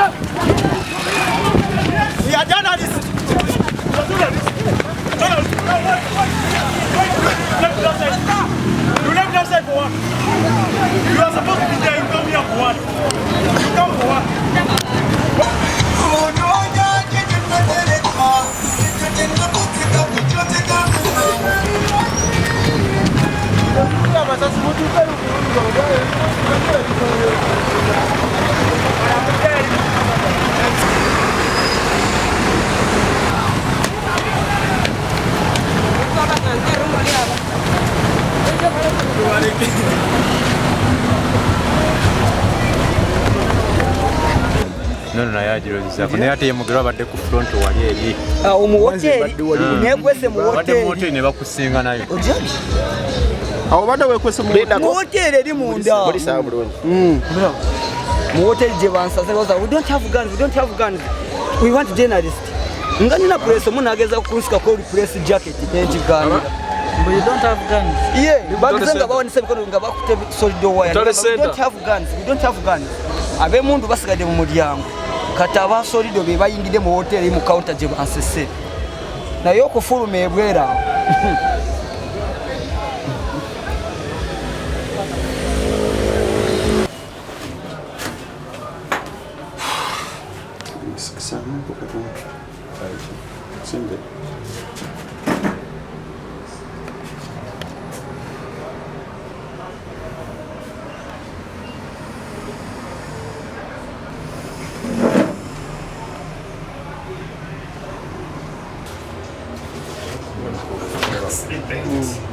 We are journalists. You left that side for what? You are supposed to be there. You come here for what? You come for what? Nono naye agirozizako, naye ate ye Mugerwa abadde ku front wali eri. Awo mu woteri, nekwese mu Abadde mu woteri. woteri ne bakusinga nayo. Ojabye. Awo badde wekwese mu Mu woteri eri munda. Muli sawa bulungi. Mu woteri gye bansaze baza, "We don't have guns, we don't have guns. We want journalist." Nga nina press, omu n'ageza kunsikako press jacket nengigaanira. But you don't have guns. Ye, bagize nga bawanise emikono nga bakutte solid wire. Mutale We center. don't have guns, we don't have guns. Ab'emundu basigadde mu mulyango. Kati aba solido be bayingidde mu woteri mu counter gye bansese. Naye okufuluma ebweru awo.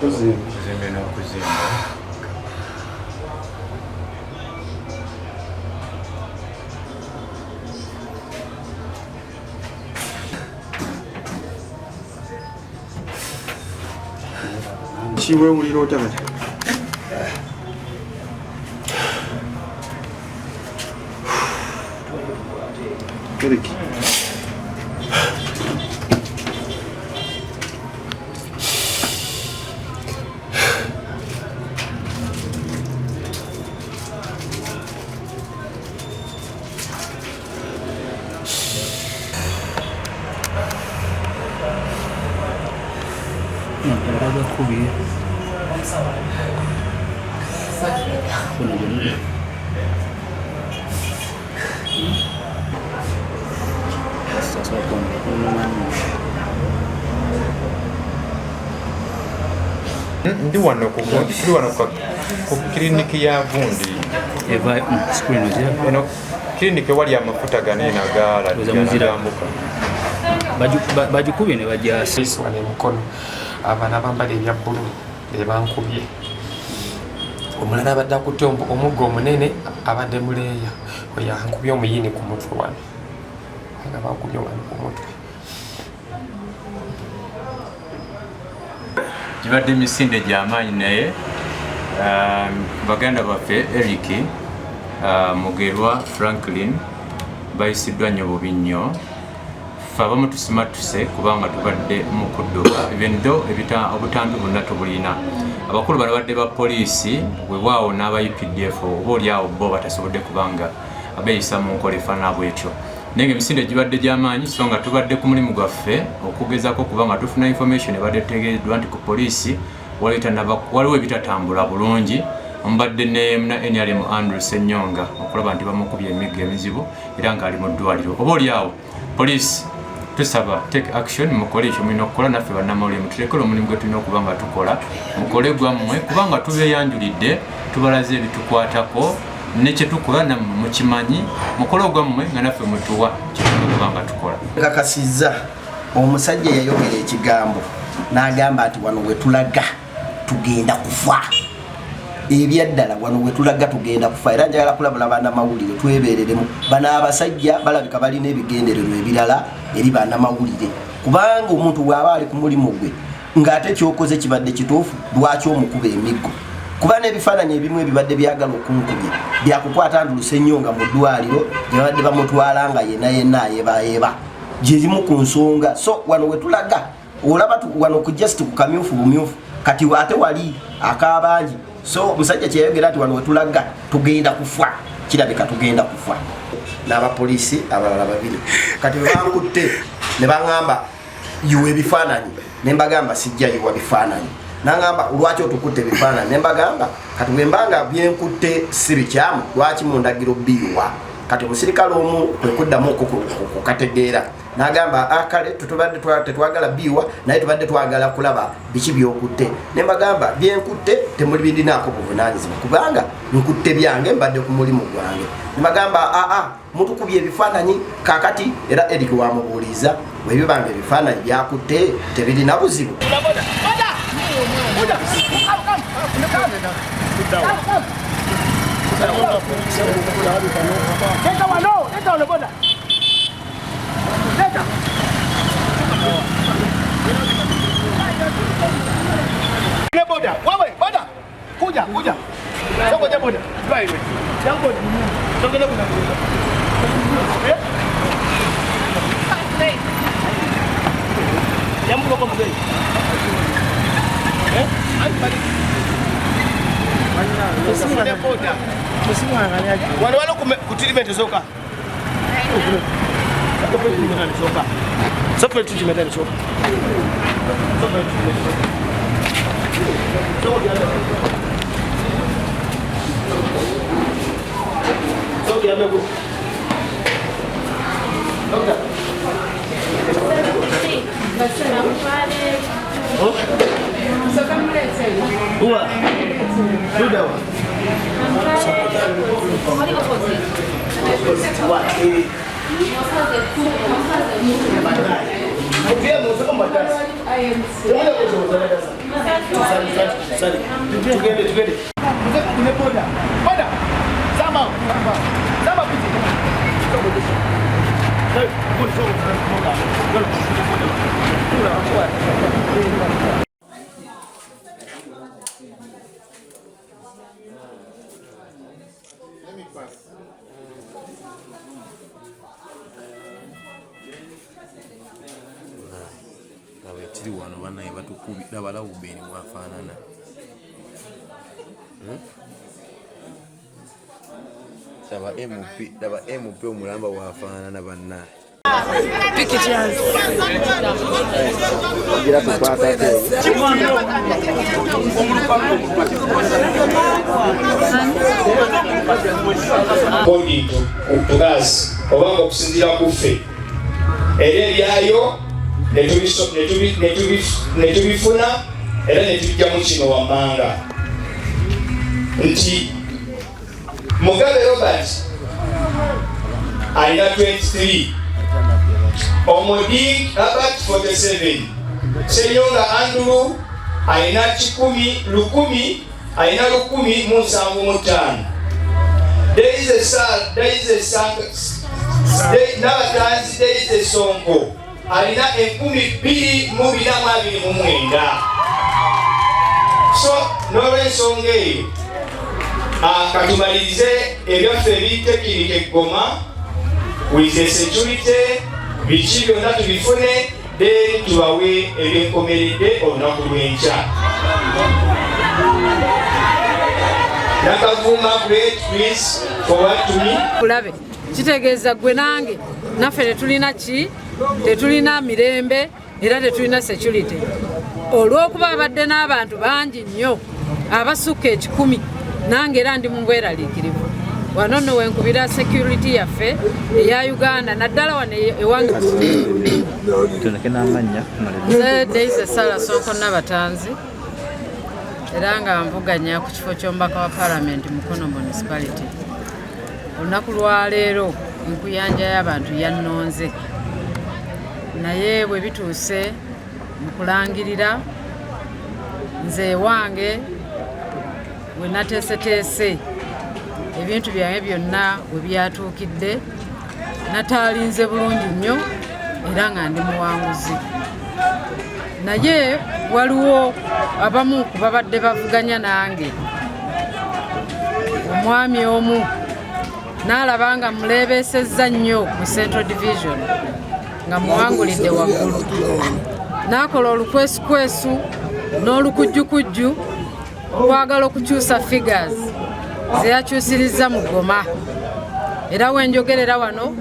Kuzimba n'okuzimba. Kiwewulira otya kati? Eric. Bagakubye. Kuno gyonna. Sasa kuno. Ndi wano ku gundi, tuli wano ku kiriniki ya gundi. Eva screen ozira. Eno kiriniki ewali amafuta ganene agaala Oza muzira. agambuka. Bagikubye ne bagyasa. Poliisi wano emikono, abaana abambala ebya bbulu be bankubye. Omulala abadde akutte omuggo omunene abadde muleeya, oyo ankubye omuyini ku mutwe wano, nga bankubye wano ku mutwe. Gibadde emisinde gy'amaanyi, naye baganda baffe Eric, Mugerwa, Franklin bayisiddwa nnyo bubi nnyo. Ffe abamu tusimattuse kubanga tubadde mu kudduka, even though obutambi bwonna tubulina. Abakulu bano badde ba poliisi, weewaawo n'aba UPDF, oba oli awo bo batasobodde kubanga abeeyisa mu nkola efaanana bwetyo. Naye nga emisinde gibadde gy'amaanyi, so nga tubadde ku mulimu gwaffe okugezaako kubanga tufuna information ebadde etegeereddwa nti ku poliisi waliwo ebitatambula bulungi. Mbadde ne muna NRM Andrew Ssenyonga okulaba nti bamukubye emiggo emizibu era ng'ali mu ddwaliro. Oba oli awo poliisi tusaba take action, mukole ekyo mulina okukola. Naffe bannamawulire mutulekere omulimu gwe tulina okuba nga tukola, mukole gwammwe kubanga tubeeyanjulidde, tubalaze ebitukwatako ne kye tukola nammwe mukimanyi. Mukole ogwammwe nga naffe mutuwa kye tulina okuba nga tukola. Kakasizza omusajja yayogera ekigambo n'agamba nti wano we tulaga tugenda kufa. Ebyaddala wano we tulaga tugenda kufa. Era njagala kulabula bannamawulire twebereremu. Bano abasajja balabika balina ebigendererwa ebirala eri bannamawulire, kubanga omuntu bw'aba ali ku mulimu gwe ng'ate kyokoze kibadde kituufu, lwaki omukuba emiggo? Kuba n'ebifaananyi ebimu ebibadde byagala okunkubya byakukwata Andrew Ssenyonga mu ddwaliro gye babadde bamutwala nga yenna yenna ayebaayeba, gyezimu ku nsonga. So wano we tulaga olaba wano ku just ku kamyufu bumyufu, kati ate wali akabangi. So omusajja kyeyayogera nti wano wetulaga tugenda kufa, kirabika tugenda kufa. N'abapoliisi abalala babiri. Kati bwe bankutte ne baŋŋamba yiwa ebifaananyi, ne mbagamba sijja yiwa bifaananyi. Naŋŋamba lwaki otukutte ebifaananyi? Ne mbagamba kati bwe mbanga byenkutte si bikyamu, lwaki mundagira obiyiwa? Kati omusirikale omu kwe kuddamu okukategeera n'agamba ah, kale tetubadde tetwagala biyiwa, naye tubadde twagala kulaba biki byokutte. Ne mbagamba byenkutte temuli bindinaako buvunaanyizibwa, kubanga nkutte byange, mbadde ku mulimu gwange. Ne bagamba aa mutukubye ebifaananyi kakati. Era Eric wamubuuliza bwebibanga ebifaananyi byakutte tebirina buzibu. Leta wano, leta wano boda. Leta. Ile boda, wewe boda. Kuja, kuja. Soko ja boda. Drive. Jambo. Sogele kuna. Eh? Jambo kwa mzee. Eh? Ai bali. Boda. Wano wano ku treatment soka. Soka treatment soka. Soka treatment. Soka yamego. Doctor. Oh? Uwa. Dudawa. Tugende tugende. Boda. Boda. Samba. Samba piti. Laba ekiri wano bannaye, batukubi, laba Lawubeeni bw'afaanana. Laba MP, laba MP omulamba bw'afaanana bannaye. Pictures. According to us, obanga okusinziira ku ffe era ebyayo ne tubifuna era ne tujjamu kino wammanga nti Mugabe Robert alina 23, Omodi Robert 47, Senyonga Andrew alina kikumi lukumi alina 1,075, Daisy Nabatanzi Daisy Sonko alina 2,429. So n'olwensonga eyo katumalirize ebyaffe ebitekinika eggoma with the security biki byonna tubifune, then tubawe ebyenkomeredde olunaku lw'enkya. Nakavuma great, please forward to me. Kulabe kitegeeza gwe nange naffe tetulina ki, tetulina mirembe era tetulina security, olw'okuba abadde n'abantu bangi nnyo abasukka 100. Nange era ndi mu bweraliikirivu wano nno wenkubira security yaffe eya Uganda, naddala wano ewange. Tondeke n'amannya. Nze Daisy Sala Sonko Nabatanzi, era nga nvuganya ku kifo ky'omubaka wa Palamenti Mukono Municipality. Olunaku lwaleero enkuyanja y'abantu yannonze, naye bwe bituuse mu kulangirira, nze ewange we nateeseteese ebintu byange byonna we byatuukidde, nataalinze bulungi nnyo era nga ndi muwanguzi. Naye waliwo abamu ku babadde bavuganya nange, omwami omu n'alaba nga muleebeesezza nnyo mu Central Division nga muwangulidde waggulu, n'akola olukwesukwesu n'olukujjukujju okwagala okukyusa figures ze yakyusirizza mu Goma. Era wenjogerera wano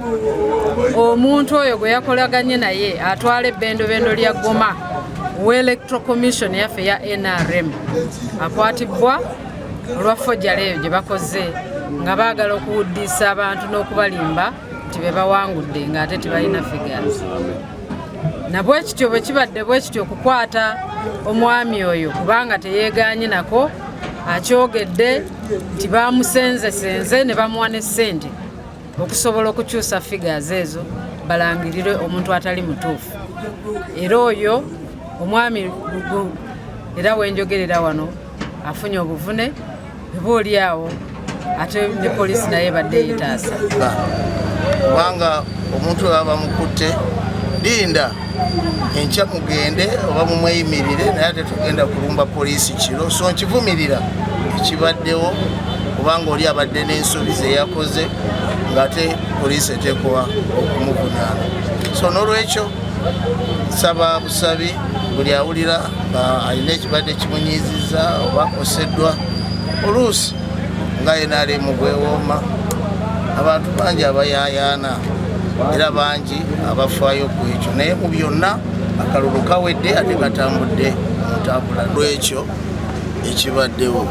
omuntu oyo gwe yakolaganye naye atwala ebbendobendo lya Goma wa Electoral Commission yaffe ya NRM akwatibwa olwa forgery eyo gye bakoze nga baagala okuwuddiisa abantu n'okubalimba nti be bawangudde ng'ate tebalina figures. Na bwe kityo bwe kibadde bwe kityo okukwata omwami oyo kubanga teyeegaanye nako, akyogedde nti bamusenzesenze ne bamuwa ne ssente okusobola okukyusa figures ezo balangirire omuntu atali mutuufu. Era oyo omwami era wenjogerera wano afunye obuvune eba oli awo, ate ne poliisi naye ebadde yeetaasa. Kubanga omuntu oyo bamukutte, linda enkya mugende oba mumweyimirire, naye ate tugenda kulumba poliisi kiro. So nkivumirira ekibaddewo, kubanga oli abadde n'ensobi zeyakoze ng'ate poliisi eteekwa okumuvunaana. So n'olwekyo nsaba busabi buli awulira nga alina ekibadde kimunyiiziza oba akoseddwa, oluusi nga NRM bwewooma, abantu bangi abayaayaana era bangi abafaayo ku ekyo, naye mu byonna akalulu kawedde ate katambudde mu ntambula. Lwekyo ekibaddewo,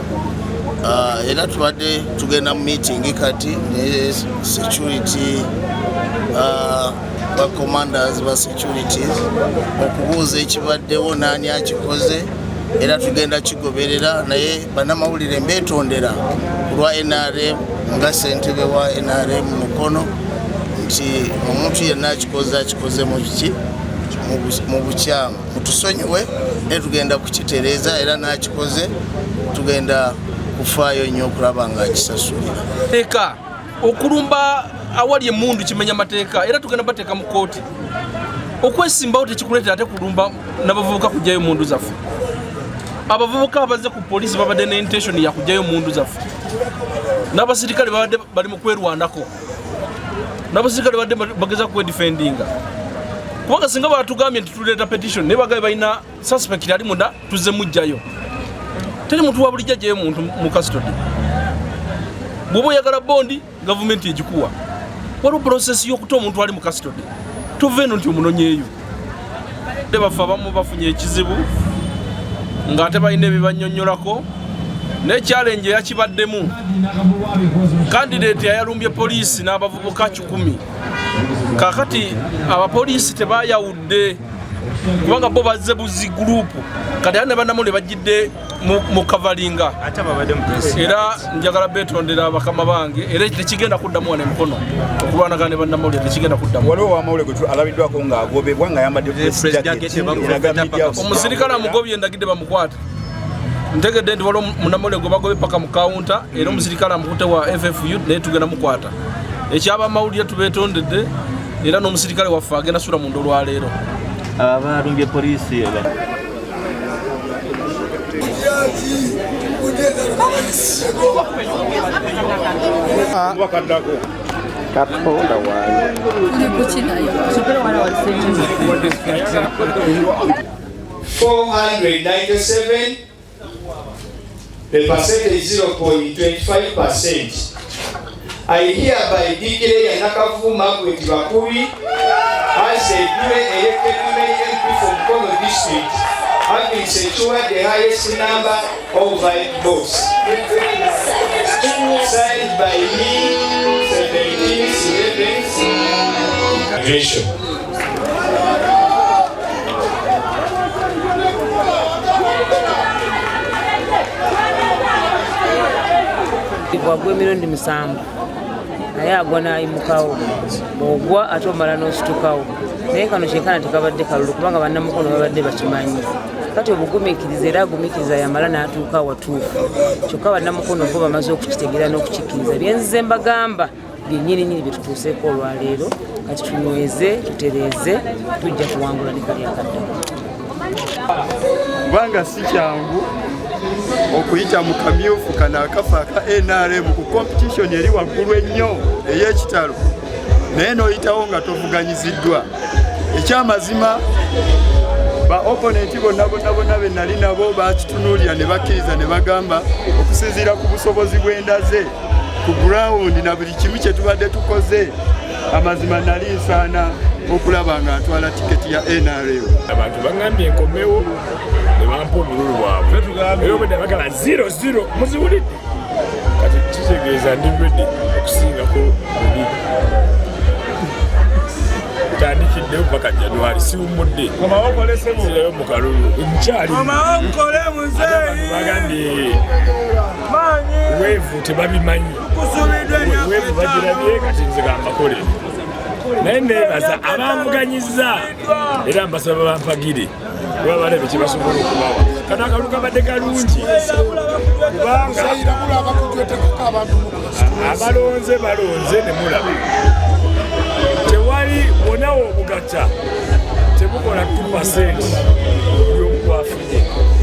era tubadde tugenda mu meeting kati ne security, ba commanders ba securities, okubuuza ekibaddewo n'ani akikoze, era tugenda kigoberera. Naye bannamawulire, mbeetondera ku lwa NRM nga ssentebe wa NRM Mukono nti omuntu yenna akikoze, akikoze mu kiki, mu bukyamu. Mutusonyiwe, naye tugenda kukitereeza, era n'akikoze tugenda kufaayo nnyo okulaba nga akisasulira. Teeka okulumba awali emundu kimenya mateeka, era tugenda bateeka mu kooti. Okwesimbawo tekikuleetera ate kulumba n'abavubuka kugyayo mundu zaffe. Abavubuka abazze ku poliisi babadde ne intention ya kugyayo mundu zaffe, n'abasirikale babadde bali mu kwerwanako, n'abasirikale babadde bageza kwedefendinga, kubanga singa batugambye nti tuleeta petition, naye bagabe balina suspect ali munda, tuzze mujjayo. Teri muntu wa bulijjo ajjayo muntu mu custody. Bw'oba oyagala bondi, gavumenti egikuwa. Waliwo process y'okuta omuntu ali mu custody, tuva eno nti omunonyeeyo. Baffe abamu bafunye ekizibu ng'ate balina ebibanyonnyolako, naye challenge eyakibaddemu, candidate yayalumbye poliisi n'abavubuka 100. Kakati abapoliisi tebayawudde kubanga bo bazze buzi group, kati ate ne bannamawulire bajjidde mu kavalinga. Era njagala betondera bakama bange, era tekigenda kuddamu wano Emukono okulwanagana ne bannamawulire, tekigenda kuddamu. Waliwo owamawulire gwe alabiddwako ng'agobebwa ng'ayambadde press jacket eraga media house. Omusirikale amugobye ndagidde bamukwate. Ntegedde nti waliwo munnamawulire gwe bagobye paka mu kawunta, era omusirikale amukutte wa FFU, naye tugenda mukwata. Ekyabamawulire tubetondedde, era n'omusirikale waffe agenda sula munda olwaleero. Abalumbye poliisi. Katonda wange. 497, the percentage 0.25%. I hereby declare Nakavu Margaret Bakubi as a duly elected women MP from Mukono District, having secured the highest number of valid votes. Signed by me, 17 11. Bwagwa emirundi 7, naye agwa n'ayimukawo. Bw'ogwa ate omala n'ositukawo, naye kano kyenkana tekabadde kalulu kubanga bannamukono babadde bakimanyi. Kati obugumiikiriza, era agumiikiriza yamala n'atuuka awatuufu. Kyokka bannamukono bo bamaze okukitegeera n'okukikkiriza. Byenzize mbagamba byennyini nnyini bye tutuuseeko olwaleero. Kati tunyweze, tutereeze, tujja kuwangula ne kali akaddako. Kubanga si kyangu okuyita mu kamyufu kano akafa aka NRM ku competition eri waggulu ennyo ey'ekitalo, naye n'oyitawo nga tovuganyiziddwa. Ekyamazima, ba opponent bonna bonna bonna be nali nabo bakitunuulira ne bakkiriza ne bagamba okusinziira ku busobozi bw'endaze Ku ground na buli kimu kye tubadde tukoze, amazima nali nsaana okulaba nga ntwala tiketi ya NRM. Abantu baŋambye nkomewo ne bampa obululu bwabwe, era obwedda bagala 00 muziwulidde. Kati kitegeeza ndi ready okusingako luli. Tandikiddewo paka January, siwummudde, sirayo mu kalulu, nkyali. Bagambye wave tebabimanyi, wave bagirabye. Kati nze gambakolere, naye nebaza abanvuganyizza era mbasaba bampagire kuba balebe kyebasobola okubawa. Kano akalulu kabadde kalungi kubanga abalonze balonze ne mulaba tewali wonawo obugatta tebukola 2% buli omu gwafunye.